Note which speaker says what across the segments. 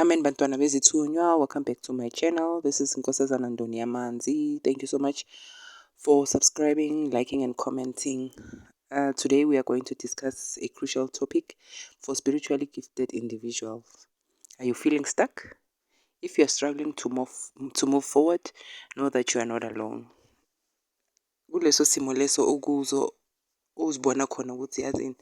Speaker 1: Amen, bantwana bezithunywa. Welcome back to my channel. This is Nkosazana Ndoni Yamanzi. Thank you so much for subscribing, liking and commenting. Today we are going to discuss a crucial topic for spiritually gifted individuals. Are you feeling stuck? If you are struggling to move forward, know that you are not alone. Kuleso simo leso okuzo uzibona khona ukuthi yazini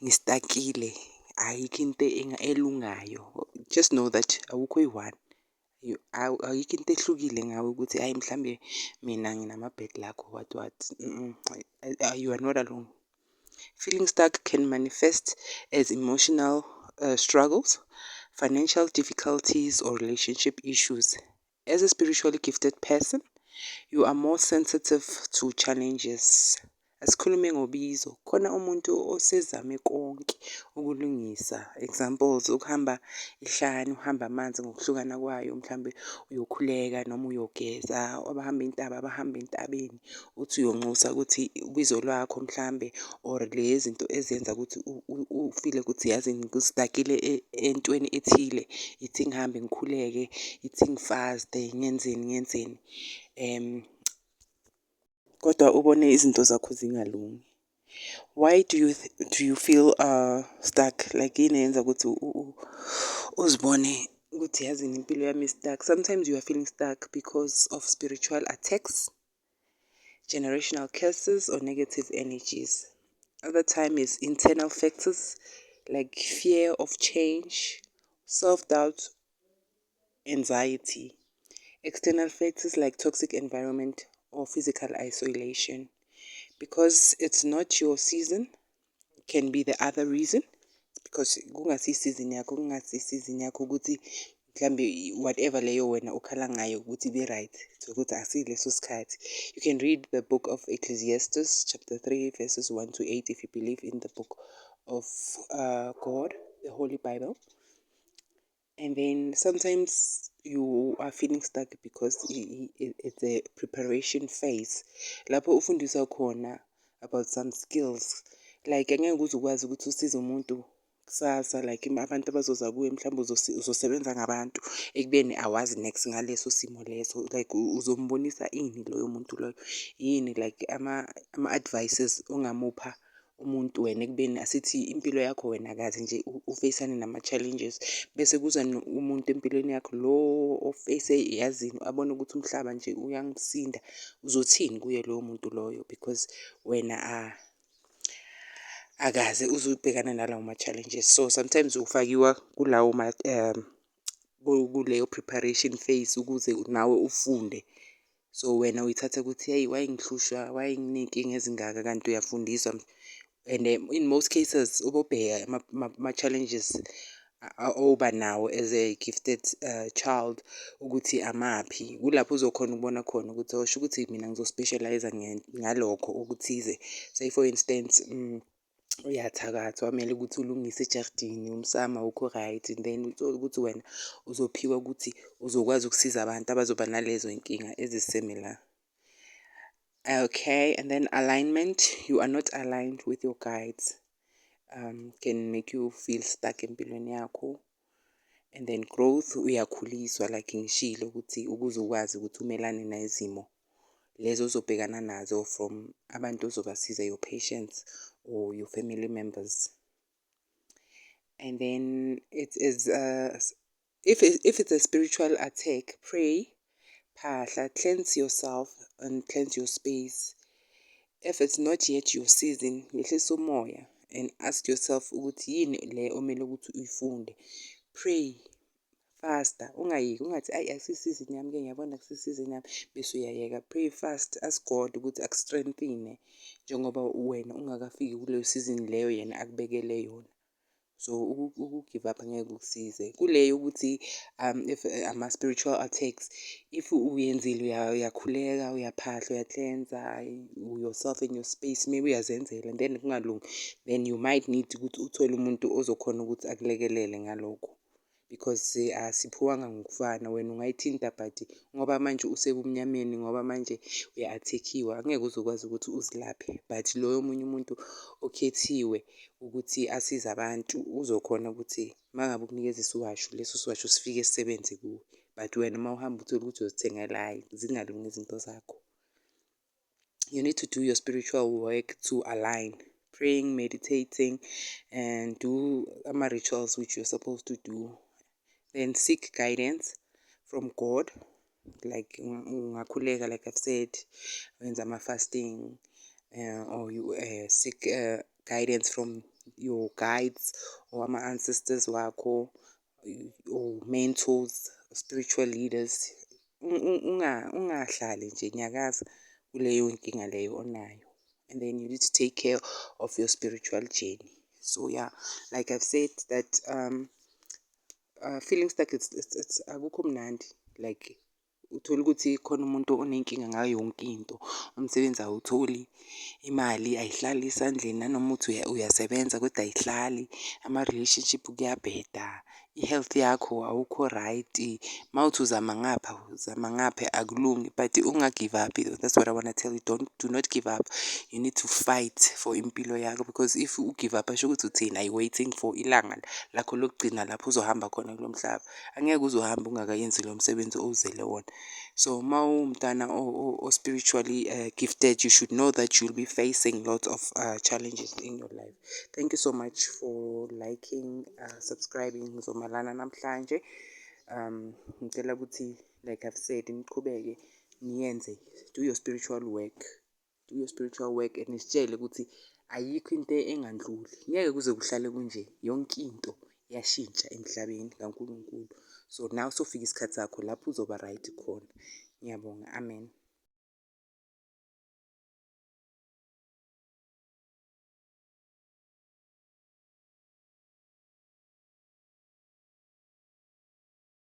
Speaker 1: ngi-stuck-ile, ayikho into elungayo. Just know that awukho uyi-one. Ayikho into ehlukile ngawe ukuthi hhayi, mhlambe mina nginama-bad luck or what what. You are not alone. Feeling stuck can manifest as emotional struggles, financial difficulties, or relationship issues. As a spiritually gifted person, you are more sensitive to challenges. Asikhulume ngobizo. Khona umuntu osezame konke ukulungisa. Examples, ukuhamba ihlane, uhamba amanzi ngokuhlukana kwayo, mhlambe uyokhuleka noma uyogeza, abahamba intaba abahamba entabeni, uthi uyonxusa ukuthi ubizo lwakho mhlambe or le zinto ezenza ukuthi u-feel-e ukuthi yazini ngi-stuck-ile entweni ethile, ithi ngihambe ngikhuleke, ithi ngi-fast-e, ngenzeni ngenzeni. Kodwa ubone izinto zakho zingalungi. Why do you feel stuck? Like yini eyenza ukuthi uzibone ukuthi yazini impilo yami i-stuck? Sometimes you are feeling stuck because of spiritual attacks, generational curses or negative energies. Other time is internal factors like fear of change, self-doubt, anxiety. External factors like toxic environment or physical isolation. Because it's not your season can be the other reason, because kungasi isizini yakho, kungasi isizini yakho ukuthi mhlambe whatever leyo wena okhala ngayo ukuthi ibe-right, ukuthi akusileso sikhathi. You can read the book of Ecclesiastes chapter 3 verses 1 to 8 if you believe in the book of God, the Holy Bible. And then sometimes you are feeling stuck because it's a preparation phase lapho ufundiswa khona about some skills, like angeke uze ukwazi ukuthi usize umuntu kusasa, like abantu abazoza kuwe, mhlawumbe uzosebenza ngabantu ekubeni awazi next ngaleso simo leso. Like uzombonisa ini loyo muntu loyo? Yini like ama-advices ongamupha umuntu wena ekubeni asithi impilo yakho wena kaze nje u-face-ane nama-challenges, bese kuza umuntu empilweni yakho lo o-face-e yazini, abone ukuthi umhlaba nje uyangisinda, uzothini kuye loyo muntu loyo? Because wena akaze uze ubhekane nalawo ma-challenges. So sometimes ufakiwa kulawo kuleyo preparation phase ukuze nawe ufunde. So wena uyithatha ukuthi, "Hey, why ngihlushwa? Why nginey'nkinga ezingaka?" Kanti uyafundiswa. And in most cases ubobheka ama-challenges oba nawo as a gifted child ukuthi amaphi, kulapho uzokhona ukubona khona ukuthi oh, sho ukuthi mina ngizo-specialise-a ngalokho okuthize. Say for instance, uyathakathwa, kumele ukuthi ulungise ejardini, umsamo awukho right, and then uthole ukuthi wena uzophiwa ukuthi uzokwazi ukusiza abantu abazoba nalezo y'nkinga ezi-similar. Okay, and then alignment, you are not aligned with your guides, can make you feel stuck empilweni yakho. And then growth, uyakhuliswa, like ngishilo ukuthi ukuze ukwazi ukuthi umelane nezimo lezo ozobhekana nazo from abantu ozobasiza, your patients or your family members. And then it is if it's a spiritual attack, pray, phahla, cleanse yourself and cleanse your space. If it's not yet your season, yehlisa umoya and ask yourself ukuthi yini le omele ukuthi uyifunde. Pray, fasta, ungayeki, ungathi ayi, akusiyi-season yami-ke, ngiyabona akusiyi-season yami, bese uyayeka. Pray, fast, ask God ukuthi aku-strengthen-e njengoba wena ungakafiki kuleyo season leyo yena akubekele yona. So uku-give up angeke kukusize. Kule yokuthi if ama-spiritual attacks, if uyenzile, uyakhuleka, uyaphahla, uya-cleanse-a yourself and your space, maybe uyazenzela and then kungalungi, then you might need ukuthi uthole umuntu ozokhona ukuthi akulekelele ngalokho. Because asiphiwanga ngokufana. Wena ungayithinta, but ngoba manje usebumnyameni, ngoba manje uya-attack-iwa, angeke uze ukwazi ukuthi uzilaphe. But loyo omunye umuntu okhethiwe ukuthi asize abantu uzokhona ukuthi uma ngabe ukunikeza isiwasho, leso siwasho sifike sisebenze kuwe. But wena uma uhamba uthole ukuthi uyozithengela, hhayi, zingalungi izinto zakho. You need to do your spiritual work to align. Praying, meditating and do ama-rituals which you're supposed to do. Then seek guidance from God. Like ungakhuleka, like I've said, wenza ama-fasting or you seek guidance from your guides or ama-ancestors wakho or mentors, spiritual leaders. Ungahlali nje, nyakaza kuleyo nkinga leyo onayo. And then you need to take care of your spiritual journey. So yeah, like I've said that feeling stuck, it's akukho mnandi. Like uthola ukuthi khona umuntu onenkinga ngayo yonke into, umsebenzi awutholi, imali ayihlali esandleni, nanoma uthi uyasebenza kodwa ayihlali, ama-relationship kuyabheda, i-health yakho awukho right. Mawuthi uzama ngapha, uzama ngapha, akulungi, but unga-give up. That's what I wanna tell you, don't do not give up. You need to fight for impilo yakho, because if u-give up asho ukuthi uthini? Are you waiting for ilanga lakho lokugcina lapho uzohamba khona kulo mhlaba? Angeke uze uhambe ungakayenzi lo msebenzi owuzele wona. So mawuwumntana o-spiritually gifted, you should know that you'll be facing lots of challenges in your life. Thank you so much for liking, subscribing. Ngizomalana namhlanje. Ngicela ukuthi, like I've said, niqhubeke niyenze, do your spiritual work. Do your spiritual work and nisitshele ukuthi ayikho into engandluli. Ngeke kuze kuhlale kunje, yonke into iyashintsha emhlabeni kaNkulunkulu. So now sofika isikhathi sakho lapho uzoba right khona. Ngiyabonga, amen.